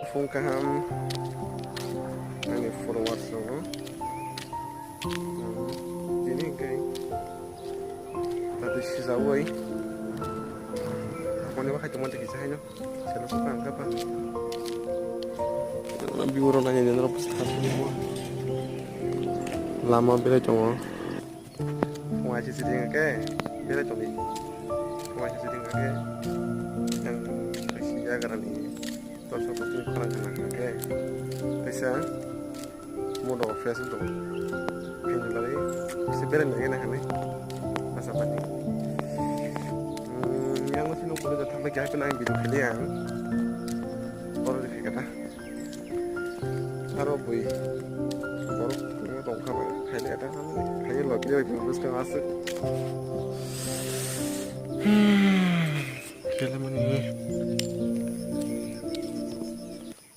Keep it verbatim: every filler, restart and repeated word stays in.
Phung kaham ani followers rokno. Hmm, tini hwnkhe tati sijaui haponi bakhai tongma tiki sahaino selo sokha hwnkhe pa. View rok naina norok bwsa lama belai tongo. Phung aisisi ring khe belai tongdi. Phung aisisi ring khe yang kaisa yagra ni torso bwtwi khorang khna khe kaisa mood rok fresh wng tongo. Haini bagwi se belai nai khe nai khanai masa bani. Yang sini pura jatha bai kya kena video kheli ang. Oro di khe kata. Aro bui borok tongma tongkha bai khaile eta khaile khaile lobile bai bwskang aswk.